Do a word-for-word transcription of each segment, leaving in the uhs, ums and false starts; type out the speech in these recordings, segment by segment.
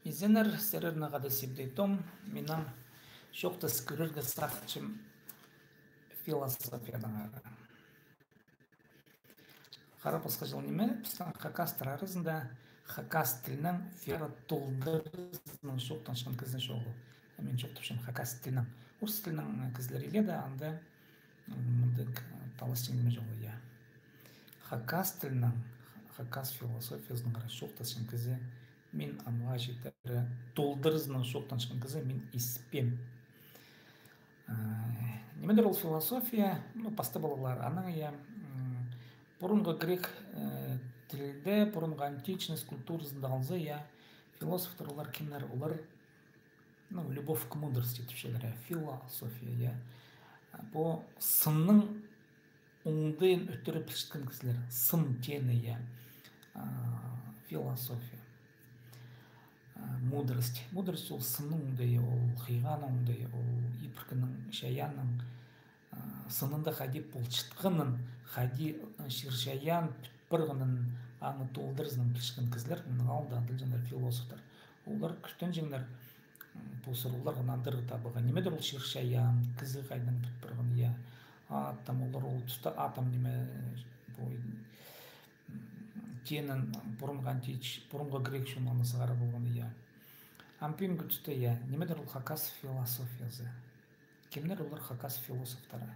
изеннер, сірернең хада Сибдей Том. Мин ам чоохтас кӧрерге сағынчам философиядаң ары. Харап пасха чыл ниме, пістің хакастар аразында хакас тілнең философия толдырызынаң чоохтанчатхан кізі чоғыл. Мин чоохтапчам хакас тілнең. Орыс тілнең кізілер иледе, анда мындағ талас тиң ниме чоғыл, я. Хакас тілнең, хакас философиязынаң ары чоохтасчатхан кізі, мин амға читіре толдырызынаң чоохтанчатхан кізі мин испеем. Нимедір ол философия, ну, пастап алғылар анаң, я, пурунғы грек тілде, пурунғы античность культуразында алза, я, философтар олар кемнер, олар, ну, любовь к мудрости тіпчелер, я, философия, я. Пу сынның оңдайын ӧтіре пілчеткен кізілер, сын теені, я, философия. Мудрость. Мудрость ол сынның оңдайы, ол хыйғаның оңдайы, ол ибіркінің, чайаанның сынында хайди полчатханын, хайди чир-чайаан пӱт парғанын, аны толдырызынаң пілчеткен кізілер, мының алнында адалҷаңнар философтар. Олар кӱстенҷеңнер пу сурығларға нандырығ табарға. Нимедір ол чир-чайаан, кізі хайдаң пӱт парған, я. Атом, олар ол туста атом ниме, пу теенін пурунғы антич, пурунғы грек чоннарның сығара полған, я. Ам пӱӱнгі туста, я, нимедір ол хакас философиязы. Кемнер олар хакас философтары?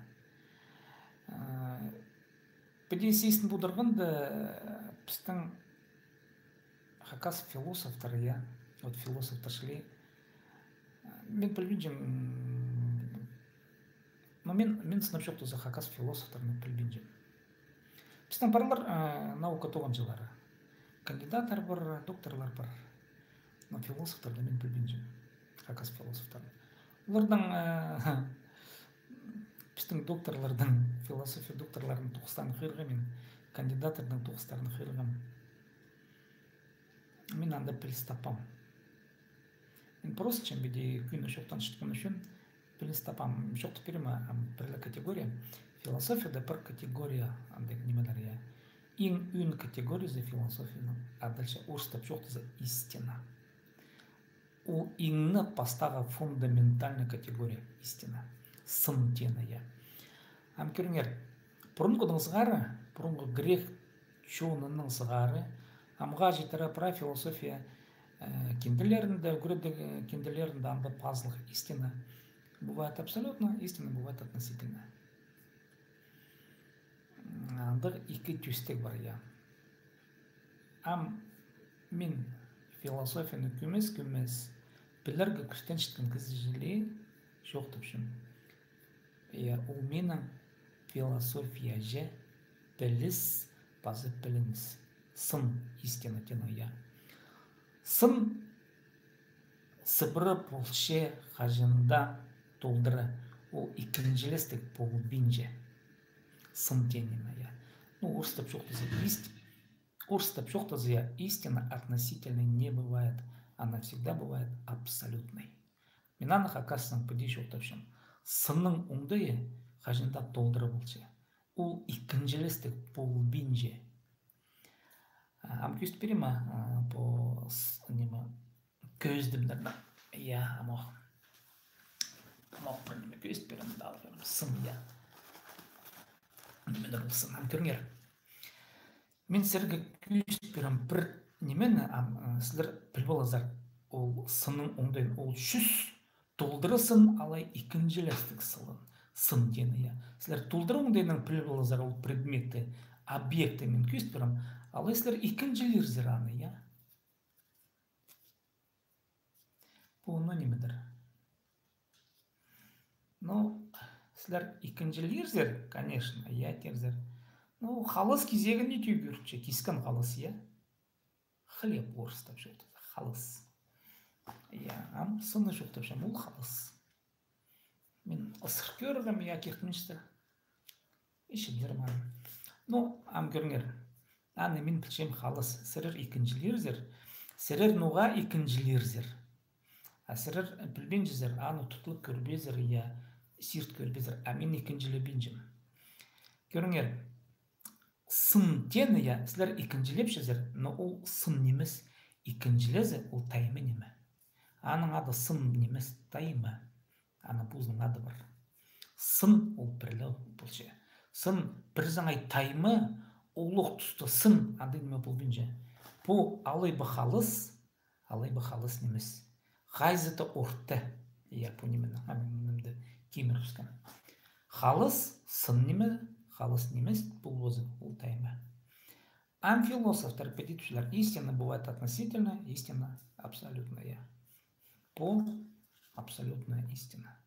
Піди сизін пудырғанда, пістің хакас философтары, я, вот философтар чіли, мин пілбинчем, но мин, мин сынап чоохтаза, хакас философтарын пілбинчем. Пістің парлар наука тоғынҷылары. Кандидаттар пар, докторлар пар. Но философтарды мин пілбинчем. Хакас философтарын. Оларның, пістің докторларның, философия докторларының тоғыстарын хығырғам мин, кандидаттарның тоғыстарын хығырғам. Мин анда піліс таппаам. Мин просто чем піди кӧні чоохтанчатхан ӱчӱн піліс таппаам. Чоохтап пирем, ам пір ле категория. Философияда пір категория, андағ нимелер, я. Иң ӧӧн категориязы философияның, адалча орыстап чоохтаза истина. Ол иң не пастағы фундаментальный категория истина. Сын теені, я. Ам кӧріңер, пурунғыдаң сығара, пурунғы грек чонының сығара, амға читіре прай философия кинделерінде, ӱгредіг кинделерінде анда пазылығ: истина бывает абсолютно, истина бывает относительно. Андағ ікі тӧстіг пар, я. Ам мин философияны кӧмес-кӧмес пілерге кӱстенчеткен кізі чіли чоохтапчам. Я, ол минің философияҷа піліс паза пілініс. Сын, истина теені, я. Сын сыбыра полча хаҷан даа толдыра, ол ікінҷілестіг полбинча. Сын теені, я. Ну, орыстап чоохтаза, ист-, орыстап чоохтаза, я, истина относительной не бывает, она всегда бывает абсолютной. Мин аны хакаснаң піди чоохтапчам. Сынның оңдайы хаҷан даа толдыра полча. Ол ікінҷілестіг полбинча. Ам кӧзіт пирем, а, пу с-, ниме, кӧзідімнерні. Я, ам ох. Ам ох, пір ниме кӧзіт пирем, даа, сын, я. Нимедір ол сын, ам кӧріңер. Мин сірерге кӧзіт пирем пір нимені, ам, ы, сірер піліп аларзар. Ол сынның оңдайын, ол чӱс толдыра сын алай ікінҷілестіг сылын, сын теені, я. Сірер толдыра оңдайынаң піліп аларзар ол предметті, объектті, мин кӧзіт пирем, алай сірер ікінҷілирзер аны, я. Пу, ну, нимедір. Ну, сірер ікінҷілирзер, конечно, я, тирзер. Ну, халас кизегін не тӱгӱрче, кискен халас, я. Хлеб орыстап чоохтаза, халас. Я, ам сынны чоохтапчам, ол халас. Мин ысыр кӧргем, я, киртіністі. Ишіп чӧрем аны. Ну, ам кӧріңер. Аны мин пілчем, халас, сірер ікінҷілирзер. Сірер ноға ікінҷілирзер? А сірер пілбинчезер, аны тутлап кӧрбезер, я, сирт кӧрбезер. А мин ікінҷілебинчем. Кӧріңер, сын теені, я, сірер ікінҷілепчезер, но ол сын нимес, ікінҷілезі, ол тайма ниме. Аның ады сын нимес, тайма. Аның позының ады пар. Сын ол пірле полча. Сын пір саңай тайма, улуғ туста сын, андағ ниме полбинча. Пу алай ба халыс, алай ба халыс нимес. Хайзы-да орта. Я, пу нименің, а, ниме, нимеде кимірібіскен. Халыс сын ниме, халыс нимес, пу позы ол тайма. Ам философтар піди тіпчелер: истина бывает относительная, истина абсолютная. Пу абсолютная истина.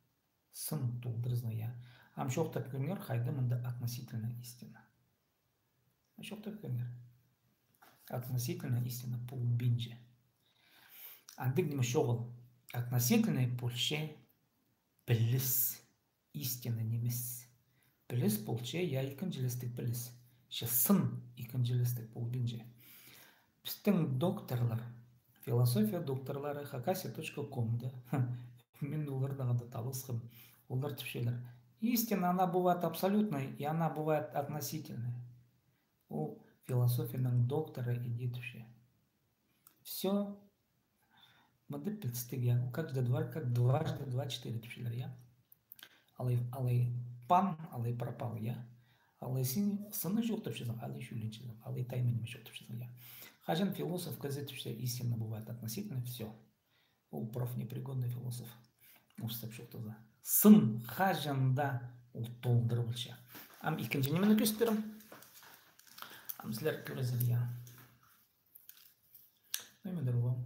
Сын толдыразына, я. Ам чоохтап кӧріңер, хайда мында относительная истина. Чоохтап кӧріңер. Относительная истина полбинча. Андағ ниме чоғыл. Относительная полча піліс, истина нимес. Піліс полча, я, ікінҷілестіг піліс. Че сын ікінҷілестіг полбинча. Пістің докторлар, философия докторлары, хакасия точка комда, мин оларнаң даа таласхам, олар тіпчелер: истина, она бывает абсолютной, и она бывает относительной. Ол философияның докторы иди тіпче. Всё. Мында пілдістіг, я. Как же два, как дважды два четыре тіпчелер, я. Алай, алай пан, алай пропал, я. Алай син сыны чоохтапчазың, алай чӧрчезің, алай тайма ниме чоохтапчазың, я. Хаҷан философ кізі тіпче: истина бывает относительно, всё. Ол профнепригодный философ. Орыстап чоохтаза. Сын хаҷан даа ол толдыра полча. Ам ікінҷі нимені кӧзіт пирем. Ам сірер кӧрерзер, я. Ну, ниме дее ол.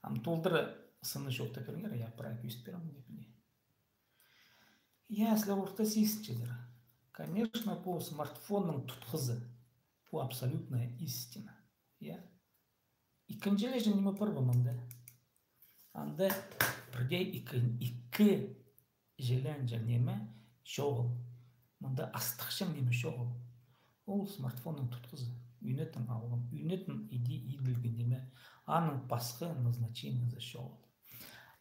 Ам толдыра сынны чоохтап пиріңер, я, прай кӧзіт пирем, ниме. Я, сірер орта сизінчезер. Конечно, пу смартфонның тутхызы. Пу абсолютная истина. Я. Ікінҷілеҷең ниме пар ба мында? Анда пірдее ікі, ікі ҷіленҷең ниме чоғыл. Мында астыхчаң ниме чоғыл. Ол смартфонның тутхызы. Ӱнетін алған, ӱнетін иди иділген ниме. Аның пасха назначениезі чоғыл.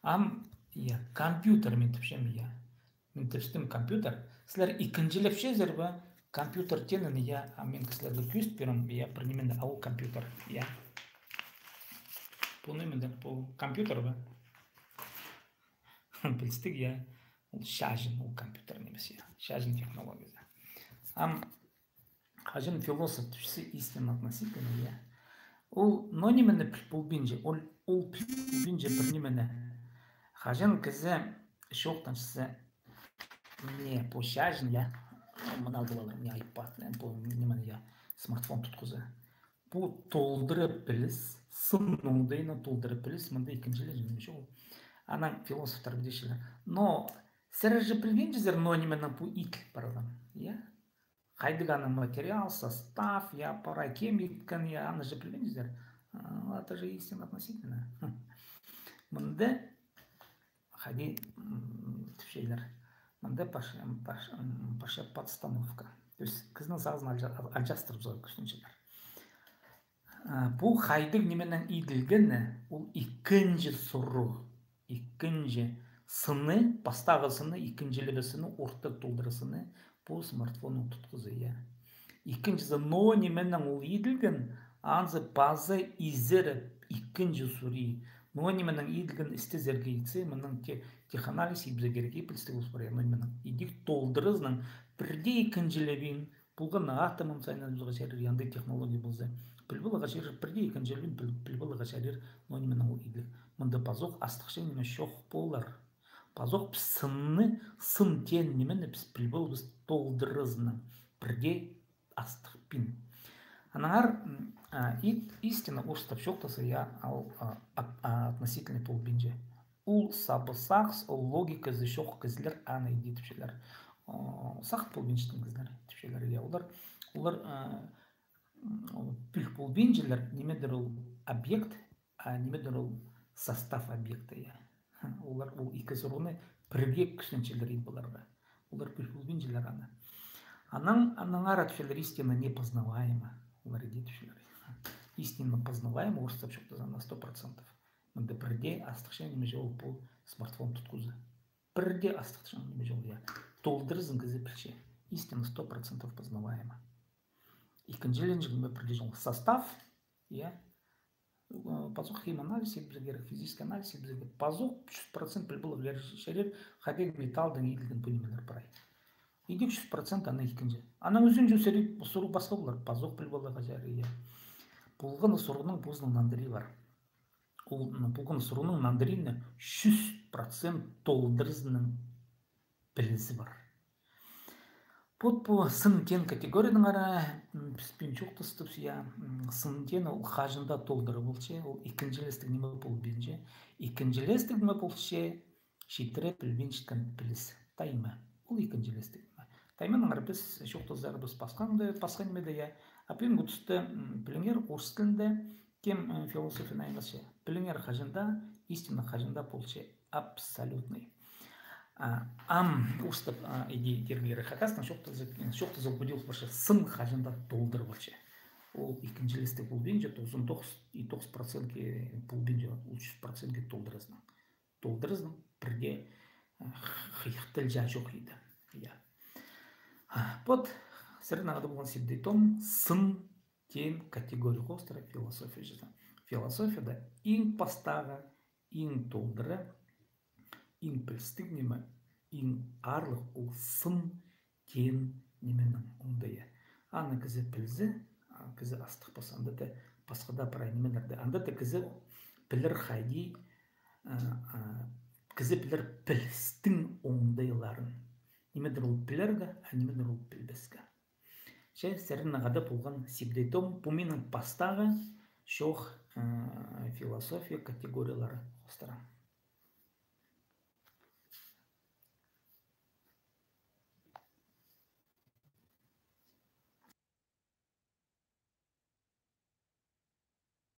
Ам, я, компьютер мин тіпчем, я. Мин тіпчем компьютер. Сірер ікінҷілепчезер бе компьютер теенін, я, а мин сірерге кӧзіт пирем, я, пір нимені, а ол компьютер, я. Пу ниме, пу компьютер бе? Пілдістіг, я. Ол чаҷын, ол компьютер нимес, я. Чаҷын технологиязы. Ам хаҷан философ тіпче истина относительно, я. Ол но нимені піл полбинча, ол, ол піл полбинча пір нимені. Хаҷан кізі чоохтанча: мына пу чаҷын, я, мына алып алар, мына айпад, пу нимені, я, смартфон тутхызы. Пу толдыра піліс, сын оңдайына толдыра піліс, мында ікінҷілеҷең ниме чоғыл. Анаң философтар піди тіпчелер: но сірер же пілбинчезер, но нименең пу иділ парған, я? Хайдағ аның материал, состав, я, прай кем иткен, я, аны же пілбинчезер. А, это же истина относительно. Мында хайди, м, тіпчелер. Мында паш-, паш-, м, пасха подстановка. То есть кізінің сағызын алҷа-, алҷастырыбызарға кӱстенчелер. А, пу хайдағ нименең иділгені, ол ікінҷі сурығ. Ікінҷі сыны, пастағы сыны, ікінҷілебе сыны, орта толдыра сыны, пу смартфонның тутхызы, я. Ікінҷізі, но нименең ол иділген, анзы паза изері ікінҷі сурии. Но нименең иділген істезерге итсе, мының те-, теханализ ибзе кирек, пілістіг ус парар, но нименең. Идӧк толдыразынаң пірдее ікінҷілебин, полған атомын сайыныбызарға чарир, андағ технология полза. Піліп аларға чарир, пірдее ікінҷілебин піл-, піліп аларға чарир, но нименең ол иділген. Мында пазох астыхчаң ниме чох полар. Пазох піс сынны, сын теен нимені піс піліп аларбыс толдыразынаң. Пірдее астыхпин. Аннаңар, м, а, и-, истина орыстап чоохтаза, я, ол, а, ат-, а, относительный полбинча. Ол сабыс-сағыс, ол логиказы чох кізілер аны иди тіпчелер. О, сағын полбинчатхан кізілер тіпчелер, я, олар, олар, а, м, ол піл полбинчалар, нимедір ол объект, а нимедір ол состав объекта, я. Олар ол ікі сурығны пірге кӱстенчелер идіп аларға. Олар піл полбинчалар аны. Анаң, аннаңар тіпчелер: истина непознаваема. Олар иди тіпчелер: истина познаваема, орыстап чоохтаза, на сто процентов. Мында пірдее астыхчаң ниме чоғыл, пу смартфон тутхызы. Пірдее астыхчаң ниме чоғыл, я. Толдыразын кізі пілче. Истина сто процентов познаваема. Ікінҷіленҷең ниме пірдее чоғыл. Состав, я. Пазох химанализ итпезерге кирек, физический анализ итпезерге кирек. Пазох чӱс процент піл поларға кирек, хайдағ металлдаң иділген пу нимелер прай. Идӧк чӱс процент, анаң ікінҷі. Анаң ӱзінҷі сурығ пасха полар, пазох піл поларға чарир, я. Полған сурығның позының нандырии пар. Ол, м, полған сурығның нандырии чӱс процент толдыразының пілізі пар. Вот пу сын теен категорияның ара, м, піс пӱӱн чоохтастыбыс, я, м, сын теен ол хаҷан даа толдыра полча, ол ікінҷілестіг ниме полбинча. Ікінҷілестіг ниме полча, читіре пілбинчеткен піліс. Тайма. Ол ікінҷілестіг ниме. Тайманаңар піс чоохтазарбыс пасха ниме, пасха нимеде, я. А пӱӱнгі туста, м, піліңер, орыс тілінде кем, э, философияны аймасча. Піліңер, хаҷан даа истина, хаҷан даа полча абсолютный. А, ам орыстап, а, иди тирге кирек, хакастаң чоохтаза, чоохтаза, ол пу даа ол парча, сын хаҷан даа толдыра полча. Ол ікінҷілестіг полбинча, тоғызон тоғыс и тоғыс процентке полбинча, ол чӱс процентке толдыразының. Толдыразының пірдее, а, хыйыхталҷаң чох иді. Я. А, вот, сірернең хада полған Сибдей Том сын теен категория хоостыра философия чаза. Философияда иң пастағы, иң толдыра, иң пілістіг ниме, иң аарлығ ол сын теен нименің оңдайы. Аны кізі пілзе, а, кізі астыхпас, анда даа пасха даа прай нимелерді. Анда даа кізі пілер хайди, а, а, кізі пілер пілістің оңдайларын. Нимедір ол пілерге, а нимедір ол пілбеске. Че сірернең хада полған Сибдей Том, пу минің пастағы чоох, э, философия категориялары хоостыра.